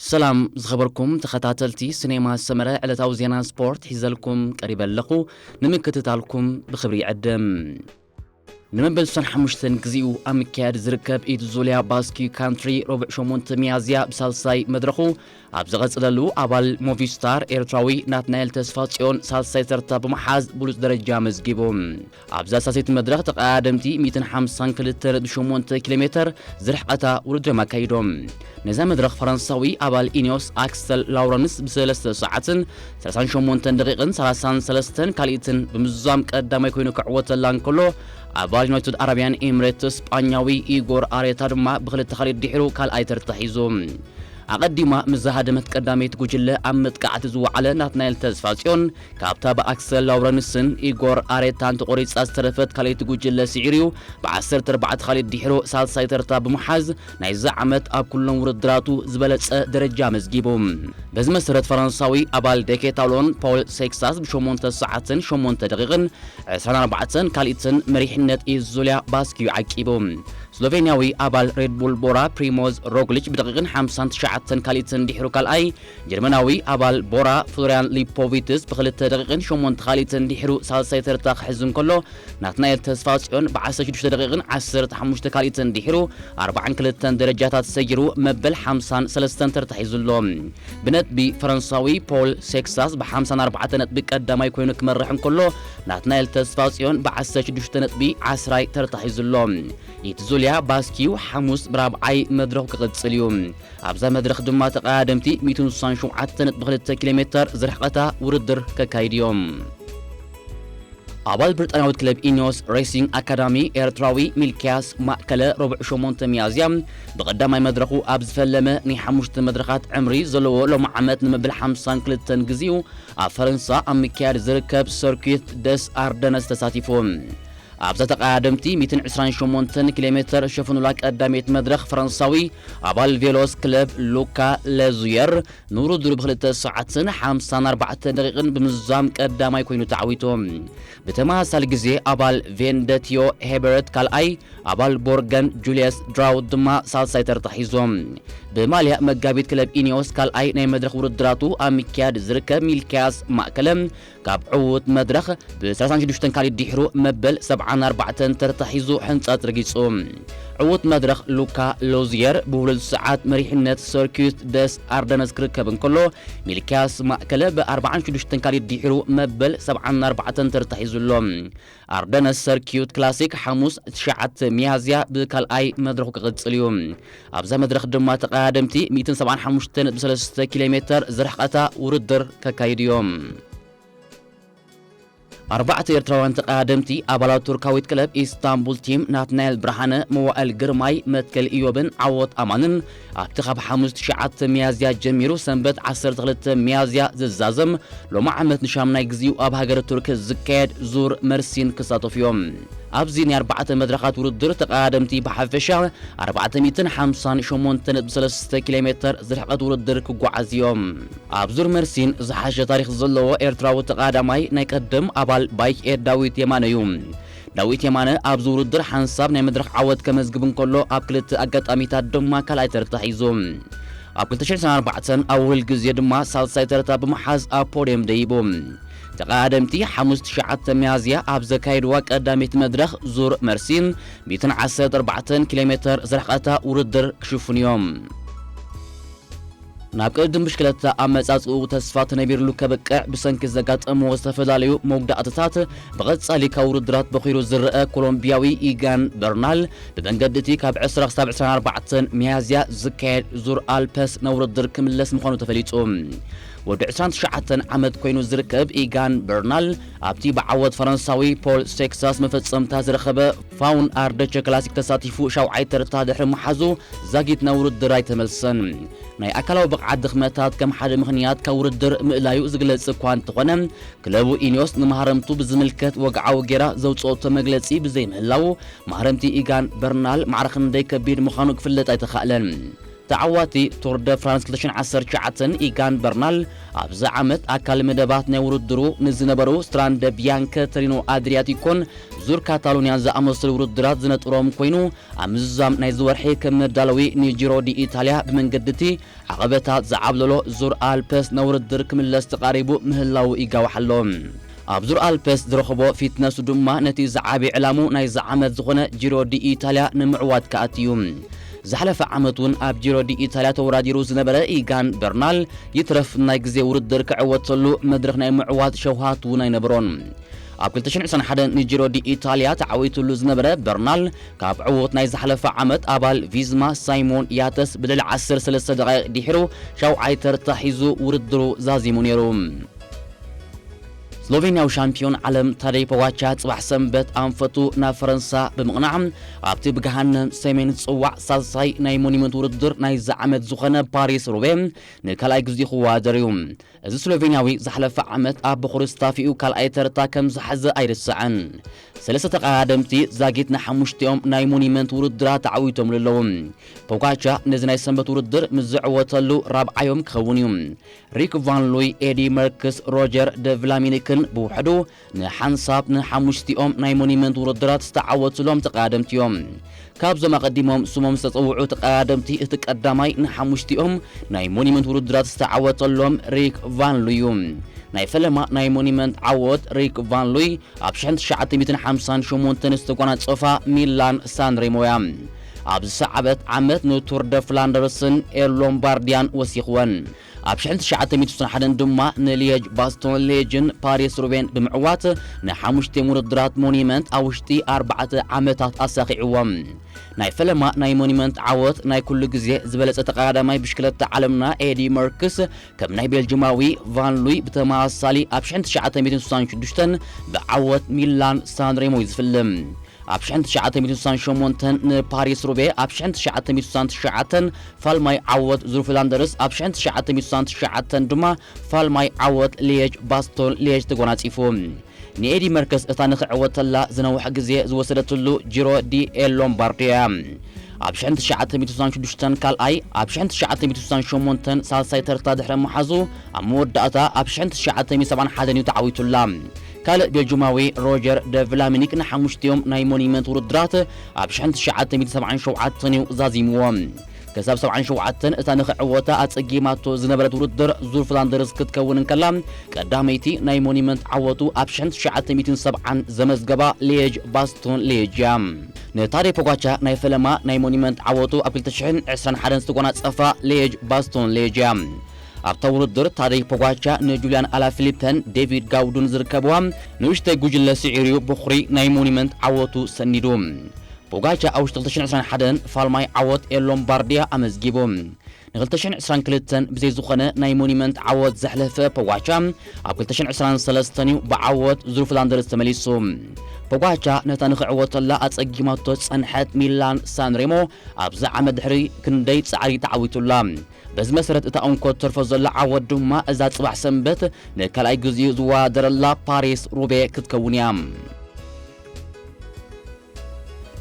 ሰላም ዝኸበርኩም ተኸታተልቲ ሲኔማ ሰመረ፣ ዕለታዊ ዜና ስፖርት ሒዘልኩም ቀሪበ ኣለኹ። ንምክትታልኩም ብኽብሪ ይዕድም። ንመበል ሱሳን ሓሙሽተን ግዜኡ ኣብ ምክያድ ዝርከብ ኢትዙልያ ባስኪ ካንትሪ፣ ረቡዕ ሸሞንተ ሚያዝያ ብሳልሳይ መድረኹ ኣብ ዝቐጽለሉ፣ ኣባል ሞቪስታር ኤርትራዊ ናትናኤል ተስፋጽዮን ሳልሳይ ተርታ ብምሓዝ ብሉጽ ደረጃ ኣመዝጊቡ። ኣብዛ ሳልሰይቲ መድረኽ ተቐዳደምቲ ሚእትን ሓምሳን ክልተን ነጥቢ ሸሞንተ ኪሎ ሜተር ዝርሕቐታ ውድድሮም ኣካይዶም። ነዛ መድረኽ ፈረንሳዊ ኣባል ኢኒዮስ ኣክሰል ላውረንስ ብሰለስተ ሰዓትን ሰላሳን ሸሞንተን ደቂቕን ሰላሳን ሰለስተን ካልኢትን ብምዝዛም ቀዳማይ ኮይኑ ክዕወተላ እንከሎ፣ ኣባል ዩናይትድ ኣረብያን ኤምሬትስ ስጳኛዊ ኢጎር ኣሬታ ድማ ብኽልተ ካልኢት ድሒሩ ካልኣይ ተርታ ሒዙ። ኣቐዲማ ምስ ዝሃደመት ቀዳመይቲ ጉጅለ ኣብ መጥቃዕቲ ዝወዓለ ናትናኤል ተስፋጽዮን፣ ካብታ ብኣክሰል ላውረንስን ኢጎር ኣሬታን ተቖሪጻ ዝተረፈት ካልኣይቲ ጉጅለ ስዒሩ እዩ። ብዓሰርተ ኣርባዕተ ካልኢት ድሒሩ ሳልሳይ ተርታ ብምሓዝ፣ ናይዚ ዓመት ኣብ ኩሎም ውድድራቱ ዝበለጸ ደረጃ ኣመዝጊቡ። በዚ መሰረት፣ ፈረንሳዊ ኣባል ደኬታሎን ፖል ሴክሳስ ብሸሞንተ ሰዓትን ሸሞንተ ደቂቕን ዕስራን ኣርባዕተን ካልኢትን መሪሕነት ኢዙልያ ባስኪዩ ዓቂቡ። ስሎቬንያዊ ኣባል ሬድ ቡል ቦራ ፕሪሞዝ ሮግሊች ብደቂቕን ሓምሳን ትሽዓተን ካልኢትን ድሒሩ ካልኣይ፣ ጀርመናዊ ኣባል ቦራ ፍሎርያን ሊፖቪትስ ብኽልተ ደቂቕን ሸሞንተ ካልኢትን ድሒሩ ሳልሳይ ተርታ ክሕዝ እንከሎ፣ ናትናኤል ተስፋጽዮን ብዓሰርተ ሽዱሽተ ደቂቕን ዓሰርተ ሓሙሽተ ካልኢትን ድሒሩ ኣርባዓን ክልተን ደረጃታት ሰጊሩ መበል ሓምሳን ሰለስተን ተርታ ሒዙ ኣሎ። ብነጥቢ ፈረንሳዊ ፖል ሴክሳስ ብሓምሳን ኣርባዕተን ነጥቢ ቀዳማይ ኮይኑ ክመርሕ እንከሎ፣ ናትናኤል ተስፋጽዮን ብዓሰርተ ሽዱሽተ ነጥቢ ዓስራይ ተርታ ሒዙ ኣሎ። ኢትዙልያ ባስኪዩ ሓሙስ ብራብዓይ መድረኹ ክቕጽል እዩ። ኣብዛ መድረኽ ድማ ተቐዳደምቲ ሚእትን ስሳን ሸውዓተን ነጥቢ ክልተ ኪሎ ሜተር ዝርሕቐታ ውድድር ከካይዱ እዮም። ኣባል ብሪጣንያዊት ክለብ ኢኒዮስ ሬሲንግ ኣካዳሚ ኤርትራዊ ሚልክያስ ማእከለ ረቡዕ ሸሞንተ ሚያዝያ ብቐዳማይ መድረኹ ኣብ ዝፈለመ ናይ ሓሙሽተ መድረኻት ዕምሪ ዘለዎ ሎሚ ዓመት ንመበል ሓምሳን ክልተን ግዜኡ ኣብ ፈረንሳ ኣብ ምክያድ ዝርከብ ሰርኪት ደስ ኣርደነስ ተሳቲፉ። ኣብዛ ተቐዳደምቲ ሚእትን ዕስራን ሸሞንተን ኪሎ ሜተር ሸፈኑላ ቀዳመይቲ መድረኽ፣ ፈረንሳዊ ኣባል ቬሎስ ክለብ ሉካ ለዙየር ንውድድሩ ብኽልተ ሰዓትን ሓምሳን ኣርባዕተን ደቂቕን ብምዝዛም ቀዳማይ ኮይኑ ተዓዊቱ። ብተመሳሳሊ ግዜ ኣባል ቬንደትዮ ሄበርት ካልኣይ፣ ኣባል ቦርገን ጁልየስ ድራውት ድማ ሳልሳይ ተርታ ሒዞም። ብማልያ መጋቢት ክለብ ኢኒዮስ ካልኣይ ናይ መድረኽ ውድድራቱ ኣብ ምክያድ ዝርከብ ሚልክያስ ማእከለ፣ ካብ ዕዉት መድረኽ ብ ሰላሳን ሽዱሽተን ካልኢት ድሒሩ መበል ሰብዓን ኣርባዕተን ተርታ ሒዙ ሕንጻጽ ረጊጹ። ዕዉት መድረኽ ሉካ ሎዚየር ብብሉጽ ሰዓት መሪሕነት ሰርኪዩት ደስ ኣርደነስ ክርከብ እንከሎ፣ ሚልክያስ ማእከለ ብ ኣርባዓን ሽዱሽተን ካልኢት ድሒሩ መበል ሰብዓን ኣርባዕተን ተርታ ሒዙ ኣሎ። ኣርደነስ ሰርኪዩት ክላሲክ ሓሙስ ትሽዓተ ሚያዝያ ብካልኣይ መድረኹ ክቕጽል እዩ። ኣብዛ መድረኽ ድማ ተቐዳደምቲ ሚእትን ሰብዓን ሓሙሽተን ነጥቢ ሰለስተ ኪሎ ሜተር ዝርሕቐታ ውድድር ከካይዱ እዮም። ኣርባዕተ ኤርትራውያን ተቐዳደምቲ ኣባላት ቱርካዊት ክለብ ኢስታንቡል ቲም ናትናኤል ብርሃነ፣ መዋእል ግርማይ፣ መትከል ኢዮብን ዓወት ኣማንን ኣብቲ ካብ ሓሙስ ትሽዓተ ሚያዝያ ጀሚሩ ሰንበት ዓሰርተ ክልተ ሚያዝያ ዝዛዘም ሎሚ ዓመት ንሻምናይ ግዜኡ ኣብ ሃገረ ቱርክ ዝካየድ ዙር መርሲን ክሳተፉ እዮም። ኣብዚ ናይ ኣርባዕተ መድረኻት ውድድር ተቐዳደምቲ ብሓፈሻ ኣርባዕተ ሚእትን ሓምሳን ሸሞንተ ነጥቢ ሰለስተ ኪሎ ሜተር ዝርሕቐት ውድድር ክጓዓዙ እዮም። ኣብ ዙር መርሲን ዝሓሸ ታሪኽ ዘለዎ ኤርትራዊ ተቐዳዳማይ ናይ ቀደም ኣባል ባይክ ኤር ዳዊት የማነ እዩ። ዳዊት የማነ ኣብዚ ውድድር ሓንሳብ ናይ መድረኽ ዓወት ከመዝግብ እንከሎ፣ ኣብ ክልተ ኣጋጣሚታት ድማ ካልኣይ ተርታ ሒዙ። ኣብ ክልተ ሽሕን ዕስራን ኣርባዕተን ኣብ ውህል ግዜ ድማ ሳልሳይ ተርታ ብምሓዝ ኣብ ፖድየም ደይቡ። ተቐዳደምቲ ሓሙስ ትሽዓተ ሚያዝያ ኣብ ዘካየድዋ ቀዳመይቲ መድረኽ ዙር መርሲን ሚእትን ዓሰርተ ኣርባዕተን ኪሎ ሜተር ዝርሕቐታ ውድድር ክሽፍኑ እዮም። ናብ ቅድድም ብሽክለታ ኣመጻጽኡ ተስፋ ተነቢርሉ ከብቅዕ ብሰንኪ ዘጋጠምዎ ዝተፈላለዩ መጉዳእትታት ብቐጻሊ ካብ ውድድራት በኺሩ ዝረአ ኮሎምቢያዊ ኢጋን በርናል፣ ብመንገዲ እቲ ካብ ዕስራ ክሳብ ዕስራን ኣርባዕተን ሚያዝያ ዝካየድ ዙር ኣልፐስ ናብ ውድድር ክምለስ ምዃኑ ተፈሊጡ። ወዲ ዕስራን ትሽዓተን ዓመት ኮይኑ ዝርከብ ኢጋን በርናል፣ ኣብቲ ብዓወት ፈረንሳዊ ፖል ሴክሳስ መፈጸምታ ዝረኸበ ፋውን ኣርደቸ ክላሲክ ተሳቲፉ ሻውዓይ ተርታ ድሕሪ ምሓዙ፣ ዛጊት ናብ ውድድር ኣይተመልሰን። ናይ ኣካላዊ ብቕዓት ድኽመታት ከም ሓደ ምኽንያት ካብ ውድድር ምእላዩ ዝግለጽ እኳ እንተኾነ፣ ክለቡ ኢኒዮስ ንማህረምቱ ብዝምልከት ወግዓዊ ጌራ ዘውጽኦቶ መግለጺ ብዘይምህላዉ፣ ማህረምቲ ኢጋን በርናል ማዕረ ክንደይ ከቢድ ምዃኑ ክፍለጥ ኣይተኻእለን። እታ ተዓዋቲ ቱር ደ ፍራንስ ክልተ ሽሕን ዓሰርተ ትሽዓተን ኢጋን በርናል ኣብዚ ዓመት ኣካል መደባት ናይ ውድድሩ ንዝነበሩ ስትራንደ ቢያንከ ተሪኖ ኣድሪያቲኮን ዙር ካታሎኒያን ዝኣመሰሉ ውድድራት ዝነጥሮም ኮይኑ፣ ኣብ ምዝዛም ናይዚ ወርሒ ከም መዳለዊ ንጂሮ ዲ ኢታልያ ብመንገዲ እቲ ዓቐበታት ዝዓብለሎ ዙር ኣልፐስ ናብ ውድድር ክምለስ ተቓሪቡ ምህላዉ ይጋዋሕ ኣሎ። ኣብ ዙር ኣልፐስ ዝረኸቦ ፊትነሱ ድማ ነቲ ዝዓቢ ዕላሙ ናይዚ ዓመት ዝኾነ ጂሮ ዲ ኢታልያ ንምዕዋት ክኣቲ እዩ። ዝሓለፈ ዓመት እውን ኣብ ጂሮ ዲ ኢታልያ ተወዳዲሩ ዝነበረ ኢጋን በርናል ይትረፍ ናይ ግዜ ውድድር ክዕወተሉ መድረኽ ናይ ምዕዋት ሸውሃት እውን ኣይነበሮን። ኣብ ክልተ ሽሕን ዕስራን ሓደን ንጂሮ ዲ ኢታልያ ተዓዊቱሉ ዝነበረ በርናል ካብ ዕዉት ናይ ዝሓለፈ ዓመት ኣባል ቪዝማ ሳይሞን ያተስ ብልዕሊ ዓሰርተ ሰለስተ ደቓይቕ ድሒሩ ሻውዓይ ተርታ ሒዙ ውድድሩ ዛዚሙ ነይሩ። ስሎቬንያዊ ሻምፒዮን ዓለም ታደይ ፖጋቻ ጽባሕ ሰንበት ኣንፈቱ ናብ ፈረንሳ ብምቕናዕ ኣብቲ ብገሃነም ሰሜን ዝጽዋዕ ሳልሳይ ናይ ሞኒመንት ውድድር ናይዚ ዓመት ዝኾነ ፓሪስ ሩቤ ንካልኣይ ግዜ ክወዳደር እዩ። እዚ ስሎቬንያዊ ዝሓለፈ ዓመት ኣብ በኹሪ ስታፊኡ ካልኣይ ተርታ ከም ዝሓዘ ኣይርስዕን። ሰለስተ ተቐዳደምቲ ዛጊት ንሓሙሽቲኦም ናይ ሞኒመንት ውድድራት ተዓዊቶምሉ ኣለዉ። ፖጋቻ ነዚ ናይ ሰንበት ውድድር ምስ ዝዕወተሉ ራብዓዮም ክኸውን እዩ። ሪክ ቫን ሉይ፣ ኤዲ መርክስ፣ ሮጀር ደ ቭላሚኒክን ብውሕዱ ንሓንሳብ ንሓሙሽቲኦም ናይ ሞኒመንት ውድድራት ዝተዓወቱሎም ተቐዳደምቲ እዮም። ካብዞም ኣቐዲሞም ስሞም ዝተጸውዑ ተቐዳደምቲ እቲ ቀዳማይ ንሓሙሽቲኦም ናይ ሞኒመንት ውድድራት ዝተዓወተሎም ሪክ ቫን ሉይ እዩ። ናይ ፈለማ ናይ ሞኒመንት ዓወት ሪክ ቫን ሉይ ኣብ ሽሕን ትሽዓተ ሚእትን ሓምሳን ሸሞንተን ዝተጓናጸፋ ሚላን ሳንሬሞ እያ። ኣብ ዝሰዓበት ዓመት ንቱር ደ ፍላንደርስን ኤር ሎምባርዲያን ወሲኽወን። ኣብ ሽሕን ትሽዓተ ሚእትን ስሳን ሓደን ድማ ንሊየጅ ባስቶን ሊየጅን ፓሪስ ሩቤን ብምዕዋት ንሓሙሽተ ውድድራት ሞኒመንት ኣብ ውሽጢ ኣርባዕተ ዓመታት ኣሳኺዕዎም። ናይ ፈለማ ናይ ሞኒመንት ዓወት ናይ ኩሉ ግዜ ዝበለጸ ተቐዳዳማይ ብሽክለታ ዓለምና ኤዲ መርክስ ከም ናይ ቤልጅማዊ ቫን ሉይ ብተመሳሳሊ ኣብ ሽሕን ትሽዓተ ሚእትን ስሳን ሽዱሽተን ብዓወት ሚላን ሳንሬሞ እዩ ዝፍልም። ኣብ ሽሕን ትሽዓተ ሚእትን ስሳን ሸሞንተን ንፓሪስ ሩቤ፣ ኣብ ሽሕን ትሽዓተ ሚእትን ስሳን ትሽዓተን ፋልማይ ዓወት ዙር ፍላንደርስ፣ ኣብ ሽሕን ትሽዓተ ሚእትን ስሳን ትሽዓተን ድማ ፋልማይ ዓወት ሊየጅ ባስቶን ሊየጅ ተጎናጺፉ። ንኤዲ መርከስ እታ ንኽዕወተላ ዝነውሐ ግዜ ዝወሰደትሉ ጂሮ ዲ ኤል ሎምባርዲያ። ኣብ ሽሕን ትሽዓተ ሚእትን ስሳን ሽዱሽተን ካልኣይ፣ ኣብ ሽሕን ትሽዓተ ሚእትን ስሳን ሸሞንተን ሳልሳይ ተርታ ድሕሪ ምሓዙ፣ ኣብ መወዳእታ ኣብ ሽሕን ትሽዓተ ሚእትን ሰብዓን ሓደን እዩ ተዓዊቱላ። ካልእ ቤልጁማዊ ሮጀር ደ ቭላሚኒክ ንሓሙሽቲኦም ናይ ሞኒመንት ውድድራት ኣብ ሽሕን ትሽዓተ ሚእትን ሰብዓን ሸውዓተን እዩ ዛዚምዎም። ክሳብ ሰብዓን ሸውዓተን እታ ንኽዕወታ ኣጸጊማቶ ዝነበረት ውድድር ዙር ፍላንደርስ ክትከውን እንከላ፣ ቀዳመይቲ ናይ ሞኒመንት ዓወቱ ኣብ ሽሕን ትሽዓተ ሚእትን ሰብዓን ዘመዝገባ ሌጅ ባስቶን ሌጅ እያ። ንታዴ ፖጋቻ ናይ ፈለማ ናይ ሞኒመንት ዓወቱ ኣብ ክልተ ሽሕን ዕስራን ሓደን ዝተጎናጸፋ ሌጅ ባስቶን ሌጅ እያ። ኣብታ ውድድር ታዴ ፖጋቻ ንጁልያን ኣላፊሊፐን ዴቪድ ጋውዱን ዝርከብዋ ንእሽተይ ጉጅለ ስዒሩ እዩ በኹሪ ናይ ሞኒመንት ዓወቱ ሰኒዱ። ፖጋቻ ኣብ ውሽጢ ክልተ ሽሕን ዕስራን ሓደን ፋልማይ ዓወት ኤል ሎምባርዲያ ኣመዝጊቡ። ን ክልተ ሽሕን ዕስራን ክልተን ብዘይ ዝኾነ ናይ ሞኒመንት ዓወት ዘሕለፈ ፖጋቻ፣ ኣብ ክልተ ሽሕን ዕስራን ሰለስተን እዩ ብዓወት ዙር ፍላንደርስ ተመሊሱ። ፖጋቻ ነታ ንኽዕወተላ ኣጸጊማቶ ዝጸንሐት ሚላን ሳንሬሞ ኣብዚ ዓመት ድሕሪ ክንደይ ጻዕሪ ተዓዊቱላ። በዚ መሰረት እታ እንኮ ትተርፎ ዘላ ዓወት ድማ እዛ ጽባሕ ሰንበት ንካልኣይ ግዜኡ ዝወዳደረላ ፓሪስ ሩቤ ክትከውን እያ።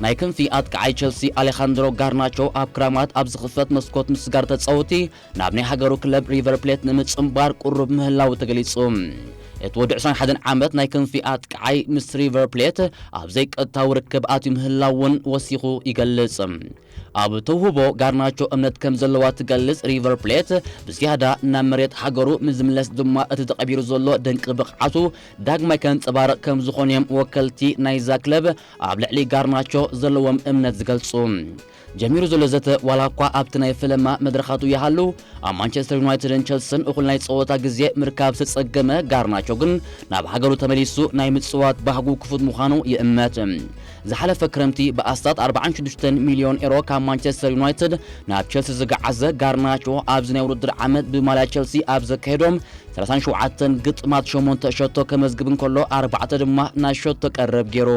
ናይ ክንፊ ኣጥቃዓይ ቸልሲ ኣሌኻንድሮ ጋርናቾ ኣብ ክራማት ኣብ ዝኽፈት መስኮት ምስጋር ተጻወቲ ናብ ናይ ሃገሩ ክለብ ሪቨር ፕሌት ንምጽንባር ቅሩብ ምህላው ተገሊጹ። እቲ ወዲ ዕስራን ሓደን ዓመት ናይ ክንፊ ኣጥቃዓይ ምስ ሪቨር ፕሌት ኣብ ዘይቀጥታዊ ርክብ ኣትዩ ምህላውን ወሲኹ ይገልጽ። ኣብ ተውህቦ ጋርናቾ እምነት ከም ዘለዋ ትገልጽ ሪቨር ፕሌት፣ ብዝያዳ ናብ መሬት ሃገሩ ምስ ዝምለስ ድማ እቲ ተቐቢሩ ዘሎ ድንቂ ብቕዓቱ ዳግማይ ከንጸባርቕ ከም ዝኾኑ እዮም ወከልቲ ናይዛ ክለብ ኣብ ልዕሊ ጋርናቾ ዘለዎም እምነት ዝገልጹ። ጀሚሩ ዘሎ ዘተ ዋላ እኳ ኣብቲ ናይ ፈለማ መድረኻቱ ይሃሉ፣ ኣብ ማንቸስተር ዩናይትድን ቸልስን እኹል ናይ ጸወታ ግዜ ምርካብ ዝተጸገመ ጋርናቾ ግን ናብ ሃገሩ ተመሊሱ ናይ ምጽዋት ባህጉ ክፉት ምዃኑ ይእመት። ዝሓለፈ ክረምቲ ብኣስታት ኣርባዓን ሽዱሽተን ሚልዮን ኤሮ ካብ ማንቸስተር ዩናይትድ ናብ ቸልሲ ዝገዓዘ ጋርናቾ ኣብዚ ናይ ውድድር ዓመት ብማልያ ቸልሲ ኣብ ዘካየዶም ሰላሳን ሸውዓተን ግጥማት ሸሞንተ ሸቶ ከመዝግብ እንከሎ ኣርባዕተ ድማ ናይ ሸቶ ቀረብ ገይሩ።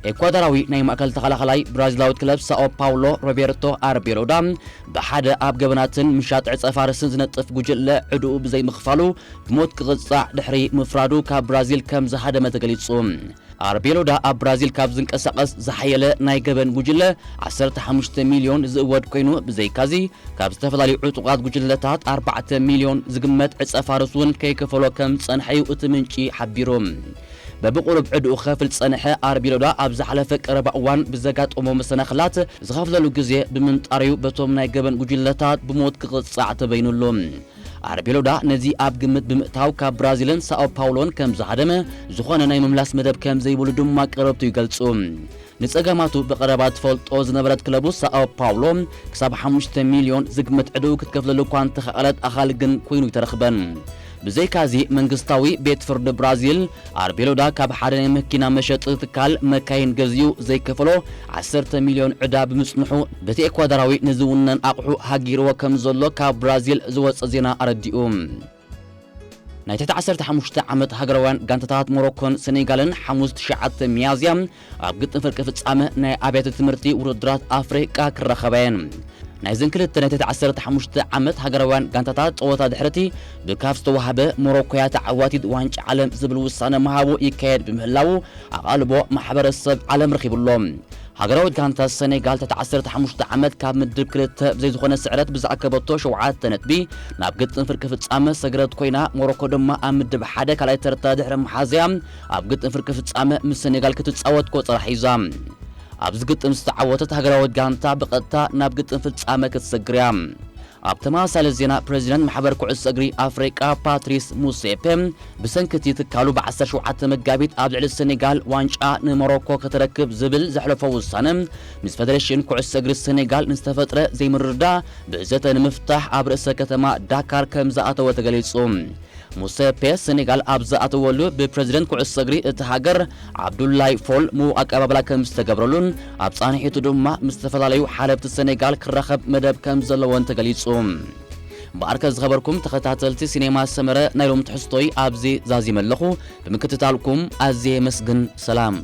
ኤኳዶራዊ ናይ ማእከል ተኸላኸላይ ብራዚላዊት ክለብ ሳኦ ፓውሎ ሮቤርቶ ኣርቤሎዳ ብሓደ ኣብ ገበናትን ምሻጥ ዕጸ ፋርስን ዝነጥፍ ጉጅለ ዕድኡ ብዘይምኽፋሉ ብሞት ክቕጻዕ ድሕሪ ምፍራዱ ካብ ብራዚል ከም ዝሃደመ ተገሊጹ። ኣርቤሎዳ ኣብ ብራዚል ካብ ዝንቀሳቐስ ዝሓየለ ናይ ገበን ጉጅለ ዓሰርተ ሓሙሽተ ሚልዮን ዝእወድ ኮይኑ፣ ብዘይካዚ ካብ ዝተፈላለዩ ዕጡቓት ጉጅለታት ኣርባዕተ ሚልዮን ዝግመት ዕጸ ፋርስ እውን ከይከፈሎ ከም ዝጸንሐ እዩ እቲ ምንጪ ሓቢሩ። በብቁሩብ ዕድኡ ክኸፍል ዝጸንሐ ኣርቤሎዳ ኣብ ዝሓለፈ ቀረባ እዋን ብዘጋጠሞ መሰናኽላት ዝኸፍለሉ ግዜ ብምንጣር እዩ በቶም ናይ ገበን ጉጅለታት ብሞት ክቕጻዕ ተበይኑሉ። ኣርቤሎዳ ነዚ ኣብ ግምት ብምእታው ካብ ብራዚልን ሳኦ ፓውሎን ከም ዝሃደመ፣ ዝኾነ ናይ ምምላስ መደብ ከም ዘይብሉ ድማ ቀረብቱ ይገልጹ። ንጸገማቱ ብቐረባ ትፈልጦ ዝነበረት ክለቡ ሳኦ ፓውሎ ክሳብ ሓሙሽተ ሚልዮን ዝግመት ዕድኡ ክትከፍለሉ እኳ እንተኸኣለት፣ ኣኻሊ ግን ኮይኑ ይተረኽበን። ብዘይካዚ መንግስታዊ ቤት ፍርዲ ብራዚል ኣርቤሎዳ ካብ ሓደ ናይ መኪና መሸጢ ትካል መካይን ገዚኡ ዘይከፈሎ ዓሰርተ ሚልዮን ዕዳ ብምጽንሑ፣ በቲ ኤኳዶራዊ ንዝውነን ኣቕሑ ሃጊርዎ ከም ዘሎ ካብ ብራዚል ዝወጸ ዜና ኣረዲኡ። ናይ ትሕቲ ዓሰርተ ሓሙሽተ ዓመት ሃገራውያን ጋንታታት ሞሮኮን ሰኔጋልን ሓሙስ ትሽዓተ ሚያዝያ ኣብ ግጥም ፍርቂ ፍጻመ ናይ ኣብያተ ትምህርቲ ውድድራት ኣፍሪቃ ክራኸባ እየን። ናይዘን ክልተ ናይ ትሕቲ ዓሰርተ ሓሙሽተ ዓመት ሃገራውያን ጋንታታት ጸወታ ድሕርቲ ብካፍ ዝተዋህበ ሞሮኮያ ተዓዋቲት ዋንጫ ዓለም ዝብል ውሳነ ምሃቡ ይካየድ ብምህላዉ ኣቓልቦ ማሕበረሰብ ዓለም ረኺቡሎ። ሃገራዊት ጋንታ ሰኔጋል ትሕቲ ዓሰርተ ሓሙሽተ ዓመት ካብ ምድብ ክልተ ብዘይ ዝኾነ ስዕረት ብዝኣከበቶ ሸውዓተ ነጥቢ ናብ ግጥም ፍርቂ ፍጻመ ሰግረት ኮይና፣ ሞሮኮ ድማ ኣብ ምድብ ሓደ ካልኣይ ተርታ ድሕሪ ምሓዝያ ኣብ ግጥም ፍርቂ ፍጻመ ምስ ሰኔጋል ክትጻወት ቆጸራ ሒዛ። ኣብዚ ግጥም ዝተዓወተት ሃገራዊት ጋንታ ብቐጥታ ናብ ግጥም ፍጻመ ክትሰግር እያ። ኣብ ተመሳሳሊ ዜና፣ ፕሬዚደንት ማሕበር ኩዕሶ እግሪ ኣፍሪቃ ፓትሪስ ሙሴፔ ብሰንኪ እቲ ትካሉ ብ ዓሰርተ ሸውዓተ መጋቢት ኣብ ልዕሊ ሰኔጋል ዋንጫ ንሞሮኮ ከተረክብ ዝብል ዘሕለፎ ውሳነ ምስ ፌደሬሽን ኩዕሶ እግሪ ሰኔጋል ንዝተፈጥረ ዘይምርድዳእ ብዘተ ንምፍታሕ ኣብ ርእሰ ከተማ ዳካር ከም ዝኣተወ ተገሊጹ። ሙሴፔ ሰኔጋል ኣብ ዝኣተወሉ ብፕሬዚደንት ኩዕሶ እግሪ እቲ ሃገር ዓብዱላይ ፎል ምዉቕ ኣቀባብላ ከም ዝተገብረሉን ኣብ ጻንሒቱ ድማ ምስ ዝተፈላለዩ ሓለፍቲ ሰኔጋል ክራኸብ መደብ ከም ዘለዎን ተገሊጹ። እምበኣርከ ዝኸበርኩም ተኸታተልቲ ሲኔማ ሰመረ ናይ ሎም ትሕዝቶይ ኣብዚ ዛዚመ ኣለኹ። ብምክትታልኩም ኣዝየ የመስግን። ሰላም።